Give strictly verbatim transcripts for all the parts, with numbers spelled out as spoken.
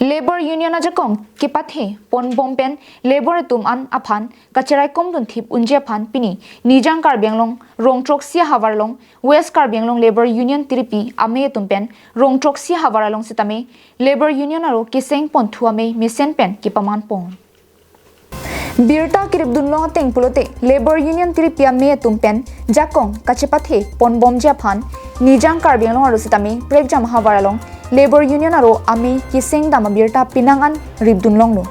Labour Union ajakong kepathe ponbom pen labour atum an aphan kacheraikom dunthip unji aphan pini Nijang Karbi Anglong rong throksi ahavar along West Karbi Anglong Labour Union tiripi amei atum pen rong throksi ahavar along sitame Labour Union aro keseng ponthu amei mesen pen kepaman pon. Birta kirip dunlong ateng pulote Labour Union tiripi amei atum pen jakong kachepathe ponbomji aphan Nijang Karbi Anglong aro sitame prekjam ahavar along Labour Union aro amei keseng dam abirta penang an rip dunlonglo.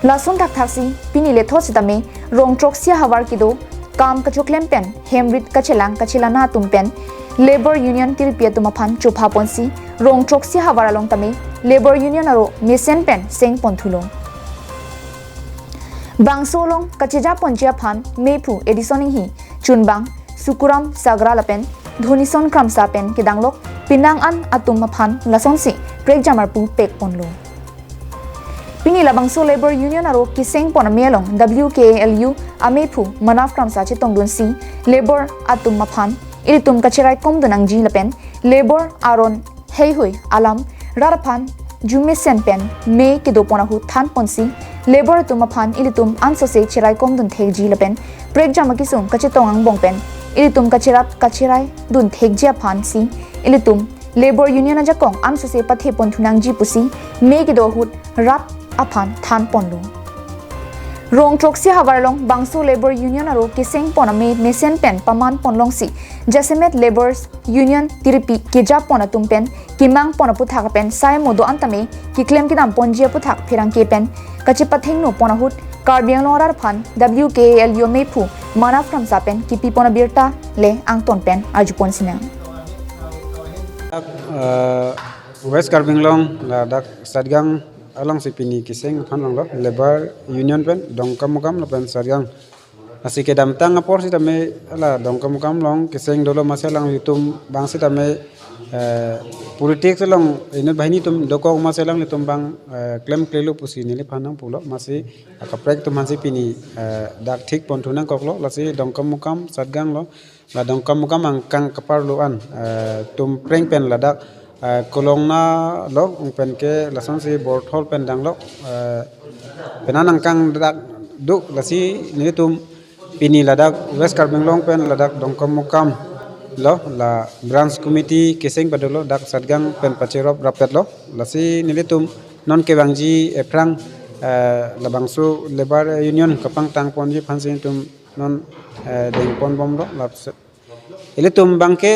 Lason thakthaksi pini lethot sitame rong throksi ahavar kedo kam kachoklem pen hemrit kachelang kachelana atum pen Labour Union tiripi atum aphan chopha ponsi rong throksi ahavar along tame Labour Union aro mesen pen seng ponthulo. Bangso along kacheja ponji aphan meiphu Edison Inghi, chunbang Sukuram Sagra lapen Dhonison Kramsa pen kedanglok penang an atum aphan lasonsi prekjam arpu pek ponlo. Pini labangso Labour Union aro keseng pon amei along W K L U ameiphu Manav Kramsa chetongdunsi labour atum aphan ilitum kacheraikong dun nangji lapen labour aron heihui alam rat aphan jumesen pen mei kedo pon ahut than ponsi labour atum aphan ilitum ansose cheraikom dun thekji lapen prekjam akesung kachetong angbong pen ilitum kacherap kacherai dun thekji aphan si ilitum Labour Union ajakong ansose pathe ponthu nangji pusi mei kedo ahut rat aphan than ponlo. Rong throksi ahavar along bangso Labour Union aro keseng pon amei mesen pen paman ponlongsi jasemet Labour Union tiripi keja pon atum pen kemang pon aputhak pen sai modo an tame keklem kedam ponji aputhak pherangke pen kachepathengno pon ahut Karbi Anglong arat aphan W K L U ameiphu Manav Kramsa pen kepi pon abirta le angton pen arju pon sinang. Eh, West Karbi Anglong ladak Satgaon alongsi pini keseng aphan longlo, Labour Union pen Dongkamukam lapen Satgaon. Lasi kedamtang apor sitame la Dongkamukam along keseng dolo, masi alanglitum abang sitame eh, politics along inut banghini atum dokok, masi alanglitum abang eh, klemklelo pusi neliphan nangpulo, masi akaprek atum aphansi pini eh, dak thik ponthu nangkoklo. Lasi Dongkamukam Satgaon lo, la Dongkamukam angkang kaparlo an eh, tum preng pen ladak eh, Kolongna lo, ong pen ke lasonsi Borthol pen danglo, eh, penang angkang dak do. Lasi nelitum pini ladak West Karbi Anglong pen ladak Dongkamukam lo, la branch committee keseng padolo, dak Satgaon pen pacherop rapet lo. Lasi nelitum non kevangji ephrang eh, labangso Labour Union kapangtang ponji aphansi nelitum non eh, deng ponbomlo. Lasi ilitum abang ke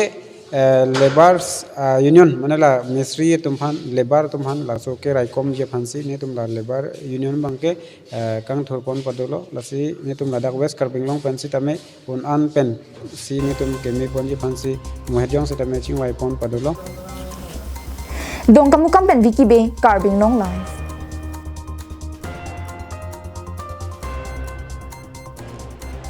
eh, Labour ah, Union, mane la mistri atum aphan, labour atum aphan laso keraikomji aphansi nelitum la Labour Union abang ke eh, kangthur pon padolo. Lasi nelitum ladak West Karbi Anglong pen sitame un an pensi nelitum keme ponji aphansi mohet jong sitame chingvai pon padolo. Dongkamukam pen Vicky Bey, Karbi Anglong Live.